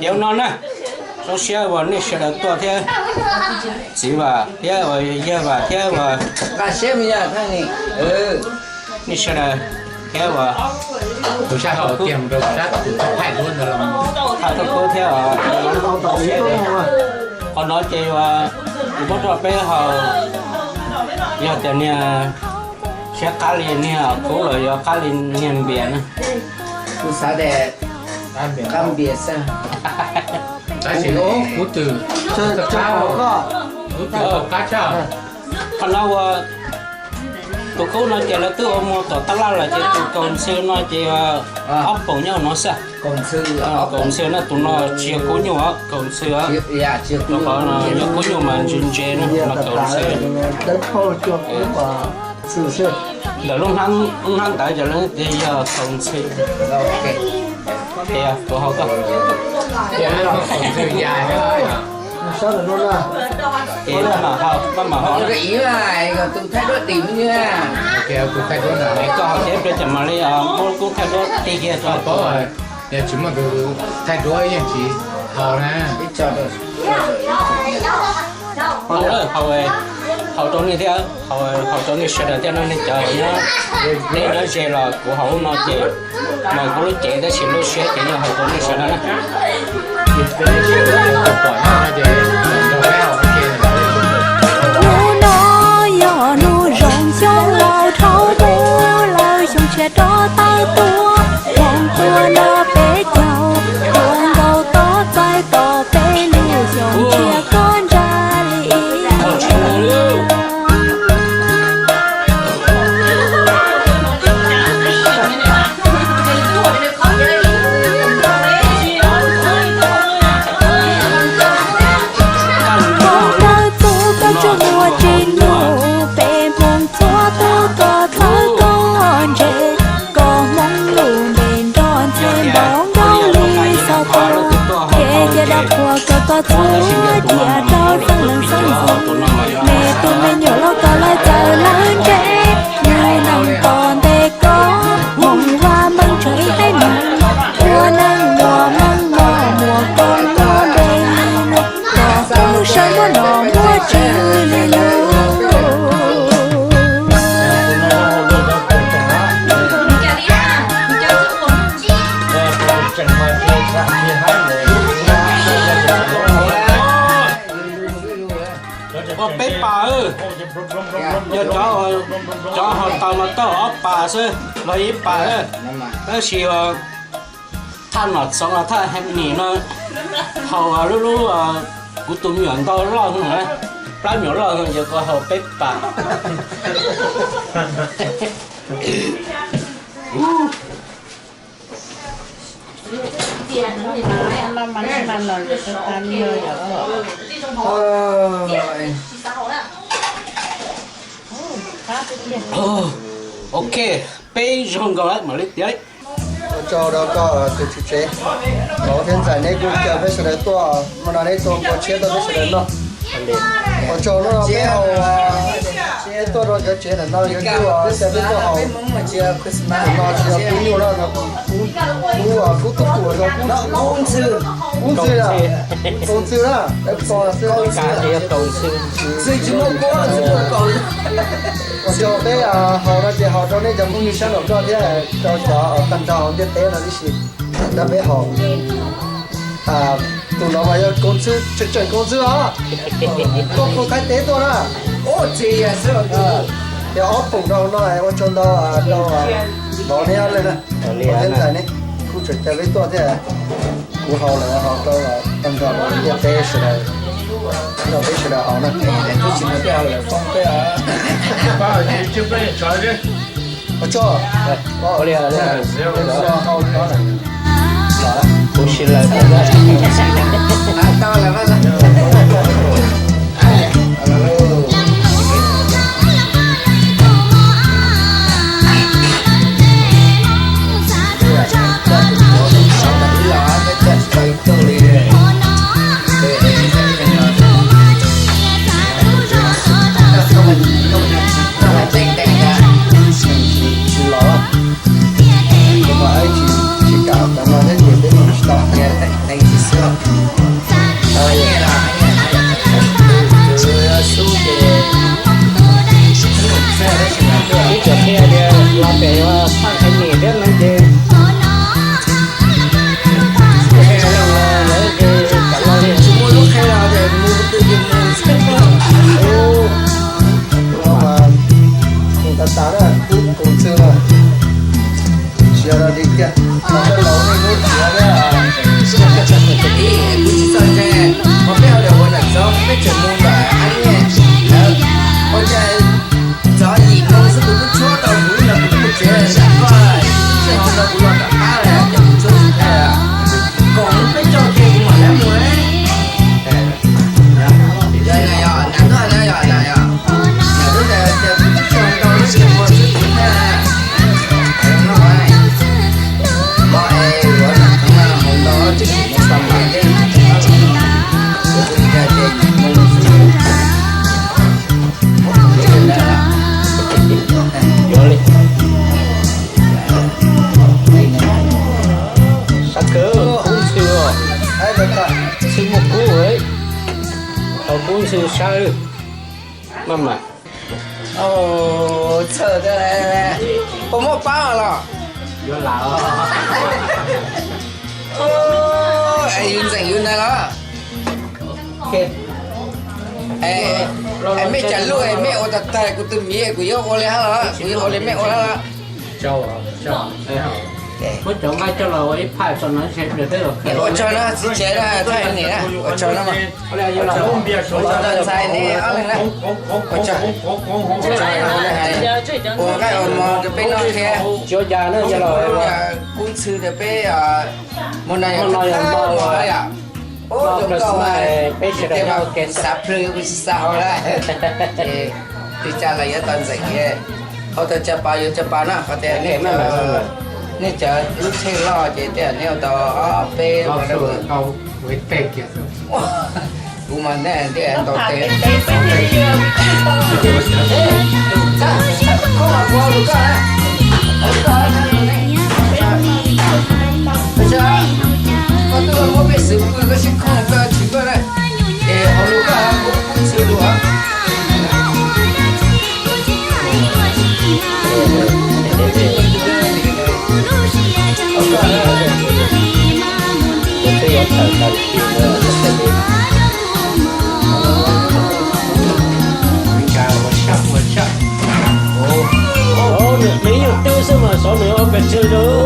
Yog no na, zoo siab uas nej sawv daws tuaj thiab, txiv Vam thiab uas yawg Vam thiab uas nej sawv daws thiab uas tus sab hauv tiag rau sab tus thaij duab ntawd los, thaij thaij duab thiab. Qhov no ces uas kuv muab rau peb haus, yog tias niag siab qab li niag kub los yog qab li niag npias na. Kuv xav tias qab npias xwb. Tab sis kub twg, kub twg qab tshaj. Qhov no uas tus kub no ces lawv twb ua muag tom tab laj lawm ces tus kaus ntxhw no ces ob poom nyob no xwb. Kaus ntxhw no tus no tsis yog kub nyuj, kaus ntxhw. Rau qhov no yog kub nyuj mas ntse ntse no, kaus ntxhw. Ntawm lub hnab ntawd ces lawv tias yog kaus ntxhw. Tus hau koj, kaus ntxhw ya. Pab mam hau, pab mam hau. Koj hau ces peb mam li muab kub thaij duab tig kiag rau. Yog tsis muaj tus thaij duab yeej tsis hau na. Hau rau nej thiab, hau rau nej sawv daws thiab no, nej cov nyob, nej nyob ze los kuv hau lub no ces mas kuv lub cev tab sis lub siab ces yog hau rau nej sawv daws na. Hnub no yog hnub zoo xyoo laus dhau mus lawm, xyoo tshiab rov tawm tuaj, hmoov tuaj nrog peb caug, tuaj nkaus tob txais tos peb lub xyoo tshiab koj ntsaj li ib tug. Koj kawm txuj koj tsuas muaj tsis nug, peb hmoov txhua tus koj txhawb koj ntse, koj hmoov lus npe nrog ntxhe npaum nkaus li xov tooj, kev cai dab qhuas kawg koj txhua tiam rau xeeb leej xeeb ntxwv, me tus me nyuam los koj lawv txawj lawv ntse, yus neeg tom ntej koj hmoov ua meej tshaj ib teev meem, ua neeg muaj meej mom muaj koob muaj npe li no, koj kuj sawv muaj nom muaj tswv li lub. Ua peb pas, yog cov haus tau mas tau ob pas xwb los ib pas, tab sis thaj nom txoov los thaj nim no haus lub lub, kuv tus me nyuam ntau loj na, plab me nyuam loj yog koj haus peb pas. Ok, peb zoo nkaus lawm mam li tiav. Ua tsaug rau koj tus tswv tsev, Vauv thiab Ntxais, neb kuj caw peb sawv daws tuaj, hmo no neb tuaj npua tshiab tuaj peb sawv daws noj. Ua tsaug hnub no peb haus, peb tuaj rau cov tsev ntawm no yuav cub, caw peb tuaj haus no tsis yog kub nyuj na, kub, kub tub kub, kub ntxhw, kub ntxhw na, peb ua xwb. Ua tsaug peb haus no ces haus rau nej cov phooj ywg sab nraum no thiab rau cov tag nrho hauv ntiaj teb no tib si. Rau peb haus, tus no mas yog koob ntxhw, tseem koob ntxhw os, tuaj pem Thaib teb tuaj na. Ces ob poom rau no, ua tsaug ntau rau Vauv neb ob leeg na, Vauv thiab Ntxais neb kuj tseem caw peb tuaj thiab. Kuv haus lawm, haus rau tag nrho rau ntiaj teb sawv daws, rau peb sawv daws haus na. Ua tsaug, haus li no. Kuv si lawm. Tsis los, tsis kam, tsis kam no thiab ces peb mus tsis tau. Maj mam. Txhawj, puas muaj pab los? Yuav lam. Es yus ntxeem yus ntag los? Es mej tsav luj es mej ua tag tag kuv tus miv kuv yuav ua li hab los? Kuv yuav ua li mej ua hab los? Muab cov nqaij coj los ua ib phaj tso no. Ua tsaug no txiv tsev na, thaj niam na, ua tsaug no. Ua tsaug ntxhais niam ob leeg na. Ua tsaug, ua nqaij ua mov rau peb noj thiab. Tsis ua cas na, yog los kub ntxhw rau peb mus no yog mus no yom. Ua tsaug ntau, peb sawv daws nyob ua ke xav plhws kuv tsis xav hauv lawm. Ces twb tsa los yuav tau ntxeem, hauv tau tsa pa yuav tsa pa na, qhov tias nej cov lub tsheb loj ces tej zaum nej ua tau ob peb. Kuv mas nej tias ntau tes. Koj tuaj muab peb xwm pw koj sib khooj koj tsis tuaj na. Es hauv lus koj kub xwb lus. Nws me nyuam twg xwb mas xyov nws ua pes tsawg rau.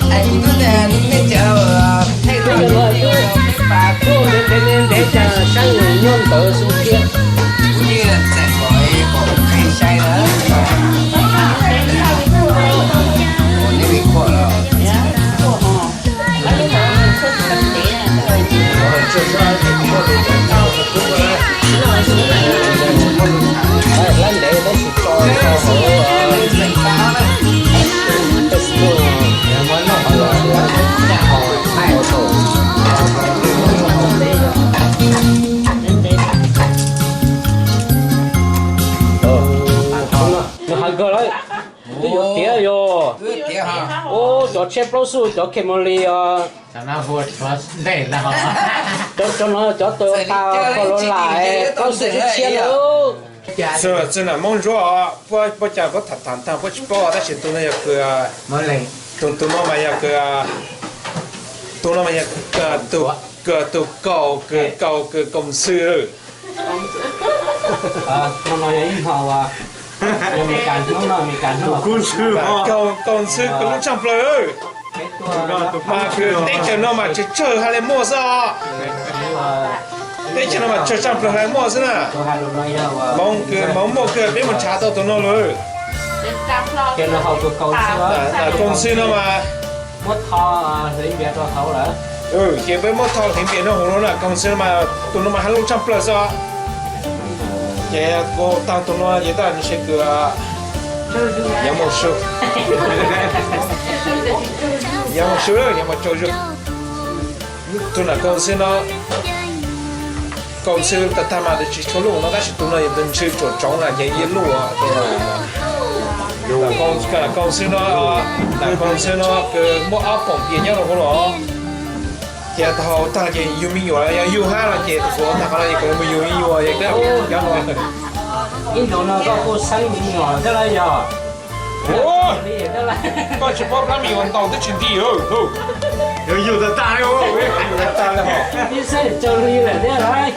Kuv twb tias nej cov tuaj ntev ntev ntev cas saib nws nyob ntawd xwb thiab. Kuv yeej txawm pom pom qeej sai na. Ua nej li khuam los. Lab ntev tab sis tso tso hauv Facebook. Nws hais kawg lawm. Twb yuav tiav yog. Ub, cov tsheb plaub xuj, cov Camry os. Cov no cov Toyota Corolla plaub xuj tshiab tshiab na. Txwg nam Moob Ntsuab os, puab cas puab tham tham tag puab tsis paub tab sis tus no yog kws, tus no mas yog kws, tus no mas yog kws tus kaus, kws kaus, kws kaus ntxhw. Kaus ntxhw kws lub tshaaj plawg. Mas kws teb chaws no mas tsawg tsawg hab le muaj xwb os. Teb chaws no mas tsawg tshaaj plawg hab le muaj xwb na. Hmoov muaj kawg peb mus nrhav tau tus no lawm. Kaus ntxhw no mas ces peb muab tho hliv npias rau hauv no na, kaus ntxhw no mas tus no mas hab lub tshaaj plawg xwb os. Ces kuv taag tus no ces tab nws seb kws, yog mus su, yog mus su, yog mus tsaug zug. Tus nam kaus ntxhw no, kaus ntxhw tag tag mas tsis tshua luj no tab sis tus no yog tus ntxhw tsuam tsoov na ces yeej luj. Kaus ntxhw no, nam kaus ntxhw no kws muaj ob poom pias nyob rau hauv los. Ces thaum tag ces yug me nyuam los yog yug hab no ces kuv tag qhov no ces kuv mus yug me nyuam es nyob no. Ib ntus no koj kuj xeeb me nyuam thiab lawm yog? Koj tsis paub plab me nyuam ntaus twb tsis nti. Yug tag tag li, yug tag tag li. Ib xeeb tsaws li lawm thiab lawm.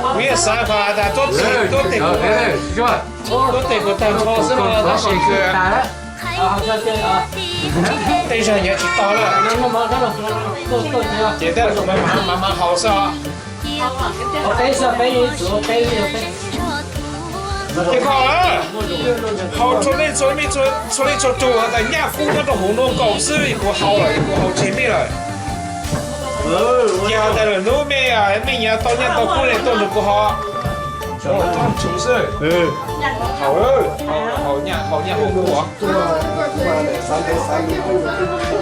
Kuv yeej xav qhov tas tuab teg kuv tag nrho xwb no tab sis kws tej zaug nyob tsis tau lawm. Ces tej zaug mas mas haus xwb os. Ces koj haus txhua leej txhua tus tas nyaj kub nyob rau hauv no nkaus xwb kuv haus lawm kuv haus tseg mej lawm. Ces has tas lwm hnub mej, mej nyiam tau nyaj tau kub le tuaj nrog kuv haus. Haus, haus nyaj haus kub.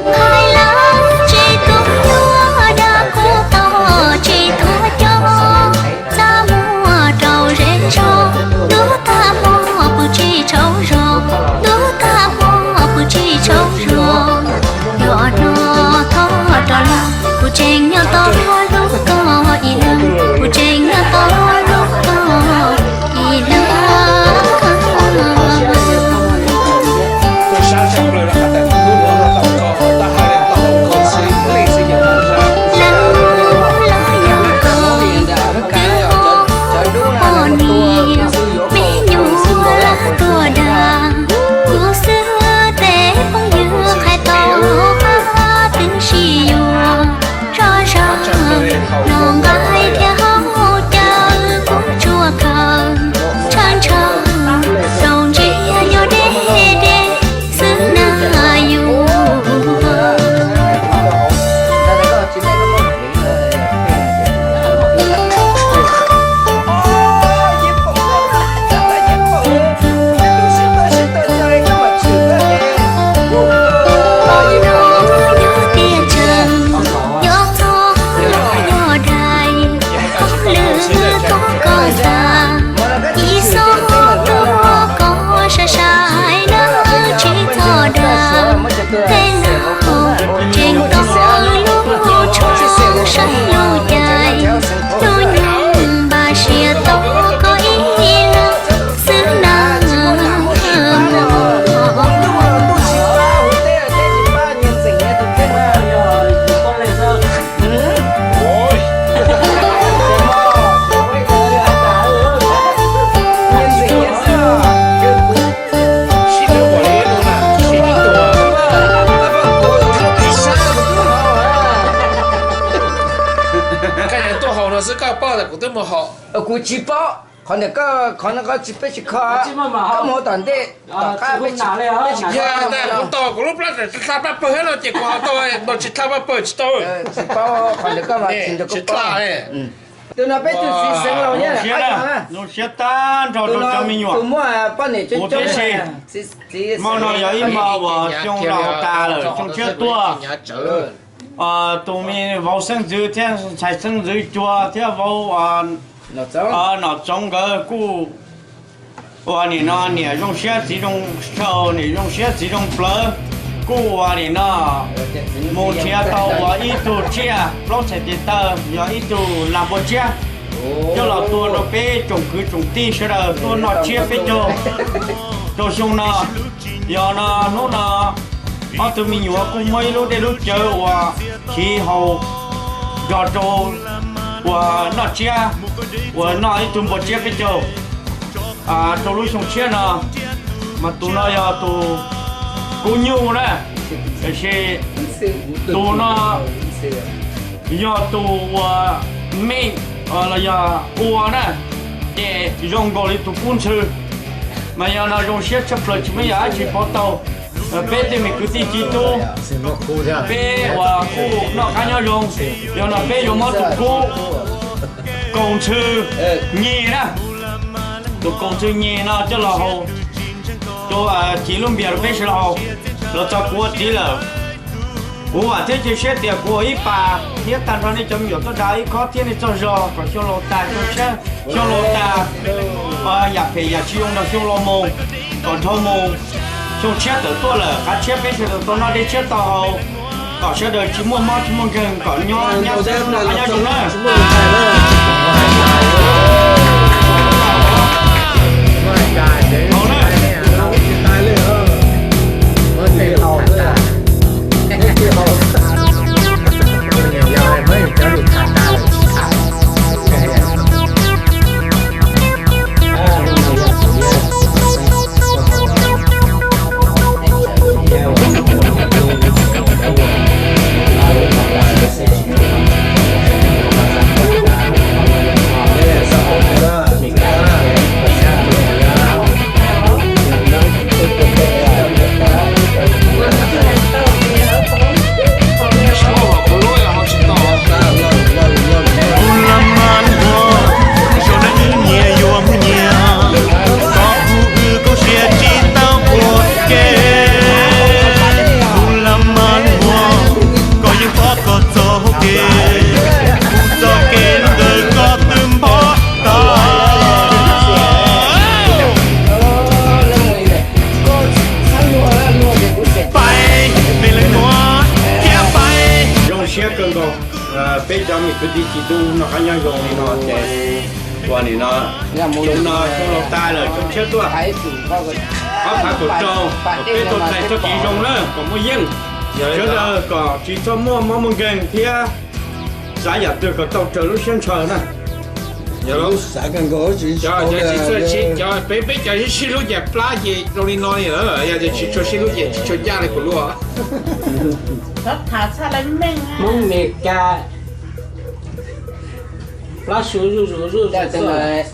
Hais lawm tsis tu nyuaj dag kuv tau tsis tuag coj, txaj muag rau zej zog, ntuj tag hmo puag Tsis tshauv zog, ntub tag hmo kuv tsis tshauv zog. Yog no thov rov los, kuv tseem nyob tos lub koj ib leeg, kuv tseem nyob tos lub koj ib leeg. Lawv los yog koj, twb hu poj niam, me nyuam lawv tuaj dag. Kuv xwb tej phooj ywg qhaib tau qab twb sib yuav, zoj zog los nqaij thiab hauv caw kuv tsuas khaws, ntshaw ntshaw rau ntsia nyob deb deb xwb na yus. Tiaj tseem nyob txog yog dais, qhov lwm qhov koj xav, ib xob tuaj koj sai sai nawb tsis txhob dag. Tej laus tseem tau lub tshuaj saib lub cai, tus nyoog npaj siab tau koj ib leeg xwb na. Koj tuaj haus no xwb koj paub tias kuv twb mus haus. Kuv tsis paub, qhov ntawm koj, qhov no koj tsis, peb tsis kho, koj mus tom ntej, tom qab peb tsis, peb tsis kho. Yog tias kuv tos kuv lub plab tsis dlha paj pawg thiab no ces kuv haus tau, tos tsis dlha paj pawg tsis tau. Tsis paub, qhov ntawm koj mas tsis nrog kuv paub. Tus no peb tug txiv xeev laus thiab, zoo siab tag nrho rau cov me nyuam, tus muaj poj niam coob coob. Hmo no yog ib hmo uas xyoo laus tas lawm, xyoo tshiab tuaj. Tus me vauv xeeb ntxwv thiab ntxhais xeeb ntxwv cuag thiab vauv Nom Txoov nkawd kuj ua nim no niam zoo siab txiv zoo saud, niam zoo siab txiv zoo plawv, kuj ua nim no mus nrhiav tau ua ib tug tsiaj plaub txhais tes taw, yog ib tug lag npua tsiab, coj los tua rau peb tsoom kwv tsoom tij sawv daws tuaj noj tsiab peb caug rau xyoo no. Yog no hnub no ob tug me nyuam kuj muab ib lub dej lub cawv uas chiv haus nrog rau uas noj tsiab, uas noj ib tug npua tsiab peb caug rau lub xyoo tshiab no. Mas tus no yog tus kub nyuj na, tiam sis tus no yog tus uas meej los yog ua na, ces zoo nkaus li tus kub ntxhw. Mas yog no zoo siab tshaj plaws tsis muaj yam dab tsi pauv tau peb tej me kwv tij txiv tub, peb uas kuj noj qab nyob zoo. Yog no peb yuav muab tus kub kaus ntxhw nyeg na, tus kaus ntxhw nyeg no coj los haus, rau txiv lub npias rau peb sawv daws haus. Los txog kuv ua txiv lawm, kuv vam thiab cia siab tias kuv ua ib pas thiab tag nrho nej cov me nyuam tuaj da ib khob thiab nej txoj zog kom xyoo laus tas, xyoo laus tas yam phem yam tsis zoo nrog xyoo laus mus, kom dhau mus. Xyoo tshiab tawm tuaj lawm, qab tshiab peb sawv daws tau noj dej tshiab tau haus, kom sawv daws tsis muaj mob tsis muaj nkeeg, kom nyob nyab xeeb noj qab nyob zoo na. Kawg nkaus, peb cov me kwv tij tsis tub noj qab nyob zoo li no ces ua nim no, xyoo no xyoo laus tas lawm, xyoo tshiab tuaj ob phav kaum rau, kom peb tau txais txoj kev zoo na, kom muaj yeej, sawv daws kom tsis txhob muaj mob muaj nkeeg thiab xav yam twg kom tau raws lub siab ntshaw na. Cov peb, peb cov sib sib hlub ces plab ces zoo li no li lawm, yog tias tsis tshua sib hlub ces tsis tshua ncaj li kuv luaj. Hmoob Meskas plab su zuj zus zuj zus.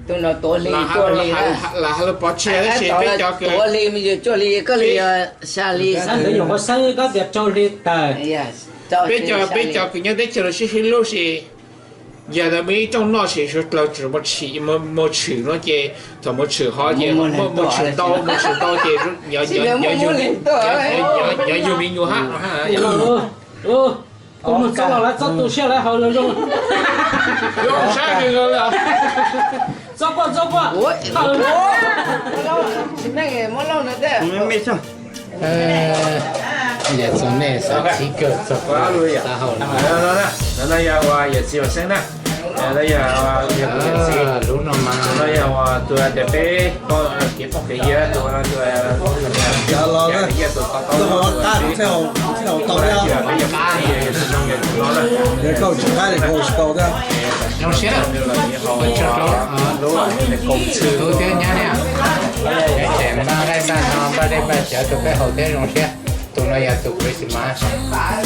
Tus no tuav hli, tuav hli, lam hais lus pov tseg tab sis peb cov kws, tuav hli, koj li xya hli, xab ntawd nyuam qhuav xab koj tias rau hli tawm. Peb cov, peb cov kws nyob teb chaws los sib sib hlub sis, yog muaj ib rooj noj sis suav dlawg tseem mus tshwm no ces thaum mus tshwm hov ces mus tshwm ntau, mus tshwm ntau ces nyob yug me nyuam hab. Kuv mus txog los lawv txhob tu siab lawv haus zoo zoo. Txhob quaj txhob quaj. Yam txog nej xav txib kawg txog kuv xav haus no. No yog yawm txiv Vam Xeeb na. No yog yog kuv yawm txiv, lub no mas no yog tus tias peb kev phooj kev ywg tus, tus qab, zoo siab, tus thiab nyab niam, ces npaj nqaij tag no npaj dej npaj cawv rau peb haus thiab zoo siab. Tus no yog tus Christmas,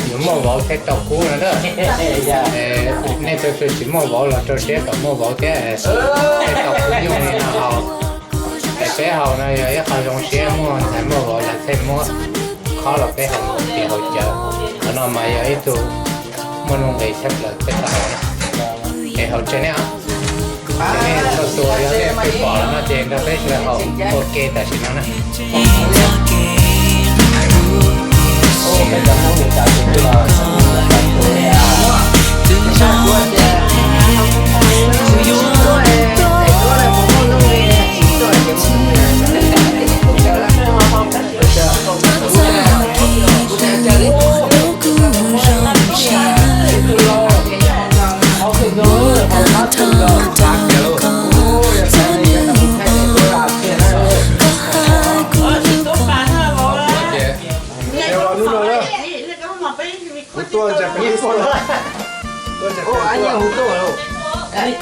yuav muaj vauv thiaj tau kub no na. Nej tus twg tsis muaj vauv los rau siab kom muaj vauv thiab thiaj tau kub yooj li no haus. Es peb haus no yog ib qho zoo siab, muaj ntxhais muaj vauv lawv thiaj muab khob los peb haus ces haus cawv. Qhov no mas yog ib tug muaj nuj nqis tshaj plaws thiaj tau haus na. Es haus tsawg nej os. Ces nej txhua tus yog nej pom no ces nrog peb sawv daws haus ua ke tam sim no na.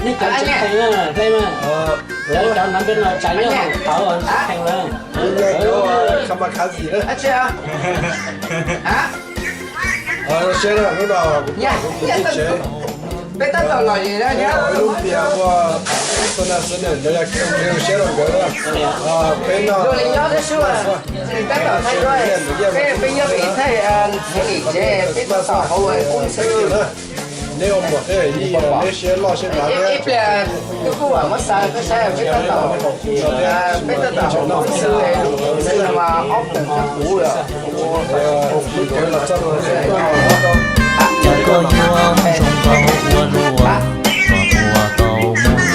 Nej cov tsis kheev na, dlej mas, cov, cov no peb no tsa nyob hauv qhov tsis kheev na. Zoo siab na, lub no kuv pom kuv tus txiv tsev, peb tab tom los lub tias ua xo na xo na, lawv yog kev zoo siab rau nkawd na. Peb no, peb nyob peb thaij, peb tab tom hauv, neb ua muam thiab yij neb siab loj siab dav thiab. Peb tab tom, peb tab tom, peb tab tom, ob peb kuv, kuv los txog ces koj yuav zoo nkauj ua luaj, ua tau muaj tus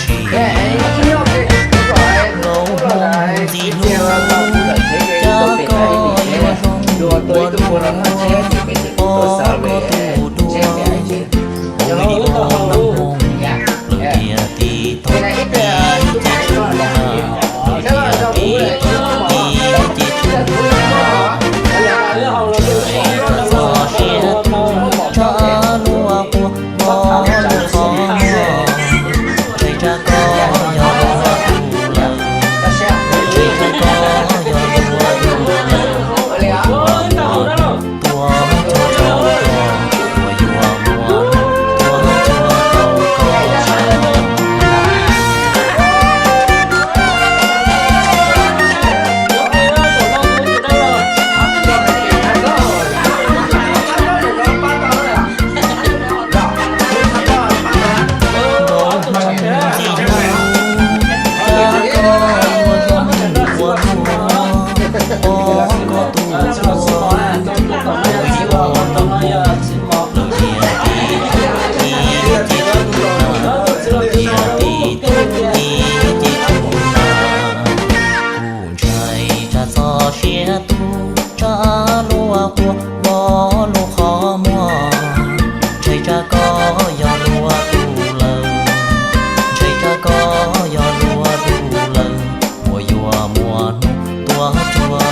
tsis nkauj hmoo ntxim hlub, cas koj yuav zoo ua luaj, pom koj tus dua ua li ua hmoo lub tiaj tiv toj, tiv tsis tshua na, lub tiaj tiv tsis tshua, txoj sia tshwm tsa luaj puag. ua rua.